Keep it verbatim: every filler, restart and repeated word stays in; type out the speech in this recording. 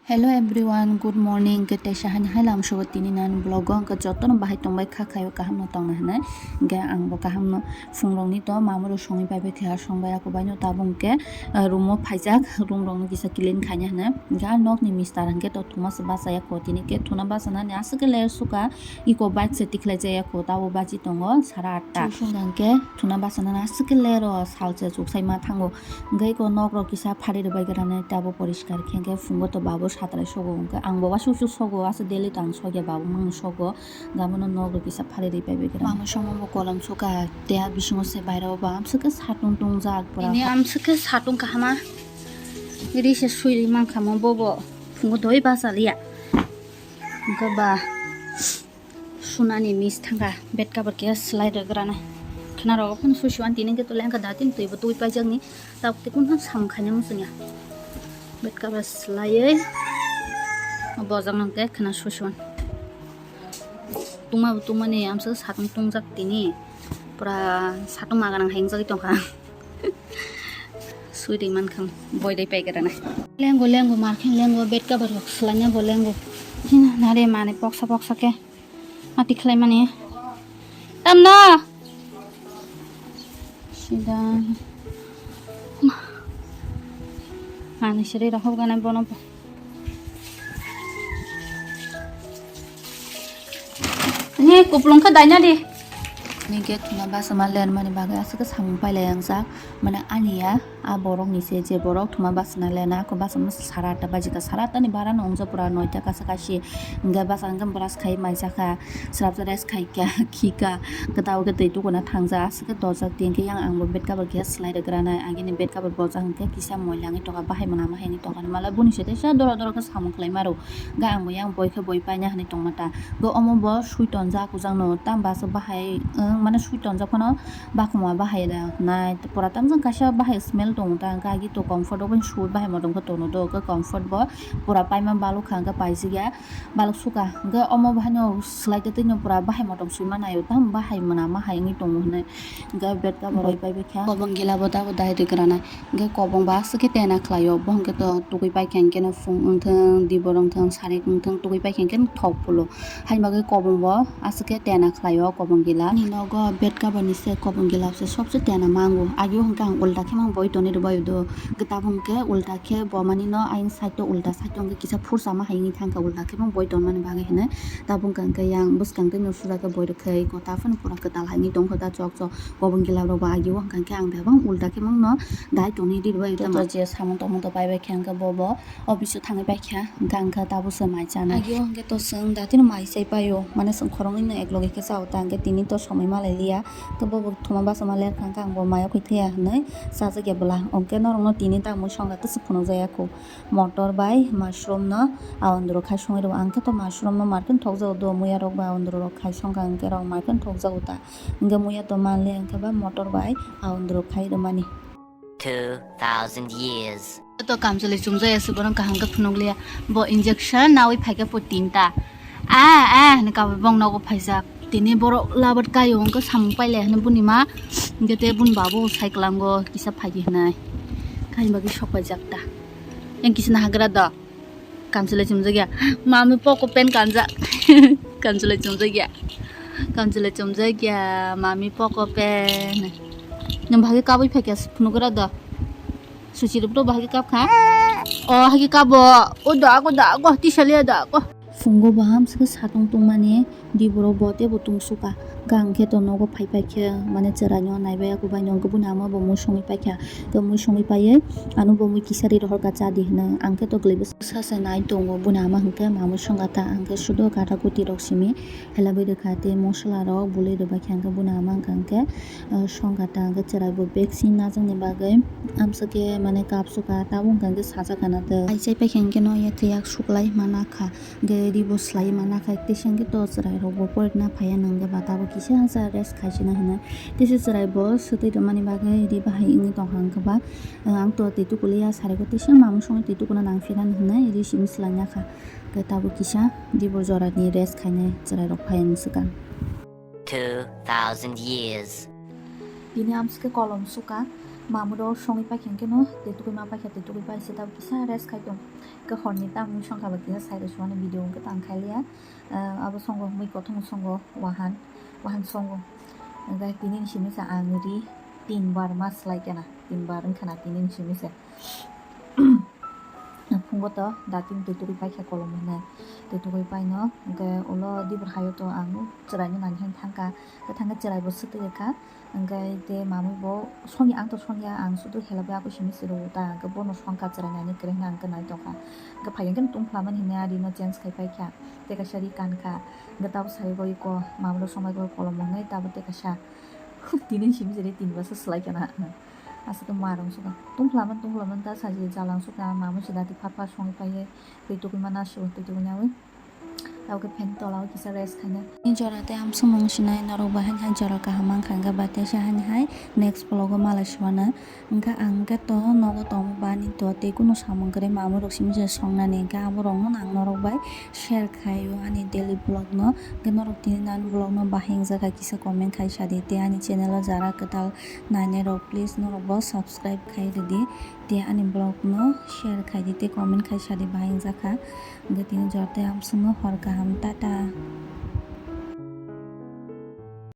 Hello everyone, good morning. Khe teisa hani hai lam sugo tini nan vlog o hwnkhe jotono bahai tongbai kha khaio kaham no tongna hwnwi. Hwnkhe ang bo kaham no phungrok ni to mamwi rok songwi pai bai kha songbai ako bai no tabuk hwnkhe, ah, room o phaijak, room rok no kisa clean khaina hwnwi. Hwnkhe ah nok ni mister hwnkhe to thuma se bachaya kho tini khe thuna bachana ni aswk khe ler suka. Iko bike se tikhlai jaya kho, tabo baji tongo sara atta. Chusung hwnkhe thuna bachana aswk khe lero salsa chuksai ma thango. Hwnkhe iko nok rok kisa phari rwbai granai tabo poriskar khe hwnkhe phungo to babo satrai sogo hwnkhe ang bo wasu wasu sogo aswk daily to ang sogya babo mung sogo. Gabano nok rok kisa phari rwbai bai granai. Mama somo bo kolom suka te a bisingo se bairo bo amswk khe satung tung jak pura. Ini amswk khe satung kahama. Ri se sui ri mankha mo bobo phungo doi bachaliya. Hwnkhe ba. Sunani miss thangkha bed cover khe slai rwgrana. Khna rogo phano susi wan tini khe tole wngkha da tini twi bo twi paijak ni tabuk tei kunu samung khaina muchungya. Bed cover slaiwi bojak nang khe khna susi wan. Tungma bo tungmani amsa satung tungjak tini pura satung maganang hai wngjagwi tongkha. Sui ri mankha boi dai paigra na. Lengo lengo markhe lengo bed cover rok swlaina bo lengo. Hina nare mane poksa poksa khe. Mati khlaimani. Tamno. Sida. Mani siri rohok gana bono. Ni kuplung khe daina di. Ni gate thuna basa ma len mani bagwi aswk samung pailai ang jak. Mane ani ya. A borok ni se je borok thuma bachana lena ako bachama sara atta bajika sara atta ni bara no wngjak pura noita kasa kasi hwnkhe bachang khe brush khai mai jakha srapsa rest khai kha khika kwtal khe twi tukuna thangja aswk khe dojak tin khe yang ang bo bed cover khe slai rwgranai agini bed cover bojak hwnkhe kisa moila wngwi tongkha bahai mwnama hai wngwi tongkha mala boni se teisa doro doro khe samung khlai maro hwnkhe ang bo yang boi khe boi paina hinwi tongma ta hwnkhe omo bo sui tonjak hujak no tamo bachuk bahai wng mane sui tonjak phano. Bakuma bahai da nai pura tamjang kaisa bahai smell tongo ta hwnkhe agi to comfort o bai sui bahai motom khe tono do hwnkhe comfort bo pura paima balok kha hwnkhe paijak ya balok suka hwnkhe omo bahai no swlai tei twi no pura bahai motom sui ma naio tamo bahai mwnama hai wngwi tongo hinwi hwnkhe bed cover rok bai bai kha kobong gila bo tabo dai rwgranai hwnkhe kobong bo aswk khe tena khlaio bo hwnkhe to tugui pai kha hwnkhe no phung wngthang dibor wngthang sarik wngthang tugui pai kha hwnkhe no thok phulu. Haini bagwi kobong bo aswk khe tena khlaio kobong gila. Ani nogo bed cover ni se kobong gila se sobse tena mango. Agio hwnkhe ang ulta khe mang boi tonwi rwbaio do. Tabuk hwnkhe ulta khe bo mani no ayang side o ulta side o hwnkhe kisa phursa ma hai wngwi thangkha ulta khe mang boi tonmani bagwi hinwi. Tabuk hwnkhe yang bwskang twi no suda khe boi rwkhai kota phano pura kwtal hai wngwi tongkha da chok chok. Kobong gila rok bo agio hwnkhe ang bebak ulta khe mang no dai tonwi rwbaio tamo. Je samung tongmung to pai bai khe hwnkhe bo bo. Office o thangwi paikha, hwnkhe ang khe tabukse mai chanai. Agio hwnkhe to chwng datino mai chai paio, mane chwng khoroknwi no eklogi khe chao ta, hwnkhe tini to somoi malai liya. Khe bo bo thuma bachama lerkha, hwnkhe ang bo maio khe thaya hinwi chajakya bwla. Hwnkhe norokno tini tamo songkha twswk phunukjaya kho. Motor bai mushroom no aondro khai songwi rwo. Ang khe to mushroom no market thokjago do, muya rok bai aondro rok khai songkha, hwnkhe rok market thokjago ta. Hwnkhe muya to manliya, hwnkhe ba motor bai aondro khai rwmani. Two thousand years. To kamchwlwi chumjaya se borok kaham khe phunukliya. Bo injection nawi phaikhe po tinta. A, a, hinwi kabui bong nogo phaijak. Tini borok labat kaio hwnkhe samung pailai hinwi buni ma. Hwnkhe te buni babo sai kwlango kisa phaidi hinwi. Kaini bagwi sok paijak ta. Yang kisa nahagra do. Kamchwlwi chumjakya. Mami poko pen kanjak. Kamchwlwi chumjakya. Kamchwlwi chumjakya. Mami poko pen. Nwng bahai kabui phaikya phunukgra do. Suchi rwpro bahai kap kha. O hai kabo. O da go da go. Tisaliya da go. Phungo baham se satung tungmani. Di borok bo tebo tungsukha. Hwnkhe ang khe to nogo phai paikhe, mane chwraino naibai, ako bai no hwnkhe boni ama bo mui songwi paikha. Hwnkhe mui songwi paiwi ano bo mui kisa ri rohorkha, cha di hwnwi. Ang khe to glaibo sa sa nai tongo, boni ama hwnkhe mamui songkha ta, ang khe sudo kata kuti rok simi helaibai rwkha, tei mosola rok bului rwbaikha, hwnkhe boni ama hwnkha hwnkhe, ah, songkha ta, hwnkhe chwraibo vaccine najakni bagwi amswk khe mane kapsukha, tabuk hwnkha hwnkhe sajak kana tei. Ai chai paikha hwnkhe no yakhe yak suklai mana kha. Hwnkhe ribo swlaiwi mana kha, tei se hwnkhe to chwrairokbo porinani phaiya, nwng hwnkhe ba tabuk kisa sa rest khaisina hwnwi. Tei se chwraibo swtwi tongmani bagwi ri bahai wngwi tongkha, hwnkhe ba, eh, ang to twi tukuliya, sariko tei se mamung songwi twi tukuna nang phirani hwnwi ri simi swlaina kha. Hwnkhe tabuk kisa ribo jorani rest khainai chwrairok phaiya mwswkang. Two thousand years. Bini amswkhe kolom suka, Mamwi rok songwi paikha hwnkhe no tei tugwi ma paikha, tei tugwi pai se tabuk kisa rest khai tong. Hwnkhe horni tamni songkha ba kisa side o suani video hwnkhe tang khai liya. Ah, abo songo mui kothoma songo wahan, wahan songo. Hwnkhe tini ni simi se ang ri tin bar ma swlai khe na, tin bar wngkha na tini ni simi se. Phungo to dating tei tugwi paikha kolom hwnwi. Tei tugwi paino hwnkhe ulo dibor hayo to ang chwraino nani hwn thangkha. Hwnkhe thangkhe chwrai bo swtwi rwkha. Hwnkhe tei mamwi bo songya, ang to songya, ang sudu helabwi ako simi se rwo ta. Hwnkhe bono songkha chwrai nani kwrwi hwnwi ang khe naitokha. Hwnkhe phai hwnkhe tungphla mani hwnwi a rino change khai paikha. Tei kaisa ri kankha. Hwnkhe tabo sai bo iko mamwi rok songbai kolom hwnwi tabo tei kaisa. Tini simi se ri tin basa swlai khe na. Aswk ma rwng suka. Tungphla man, tungphla man ta saji jalang suka, mamwi se dati phat phat songwi paiye, tei tugwi ma nasu, tei tugwi nawi. Tawkhe fan tola o kisa rest khaina. Ni jora tei amswk mung sinai norok bahai hai jora kaham mankha hwnkhe ba teisa hani hai next vlog o malai suana. Hwnkhe ang khe to nogo tongo bani to tei kunu samung kwrwi mamwi rok simi se songnani hwnkhe abo rok no ang norok bai share khaio ani daily vlog no. Hwnkhe norok tini nani vlog no bahai wngjakha kisa comment khai sadi tei ani channel o jara kwtal nainai rok please norok bo subscribe khai rwdi tei ani vlog no share khai di tei comment khai sadi bahai wngjakha. Hwnkhe tini jora tei amswk no hor kaham, tata.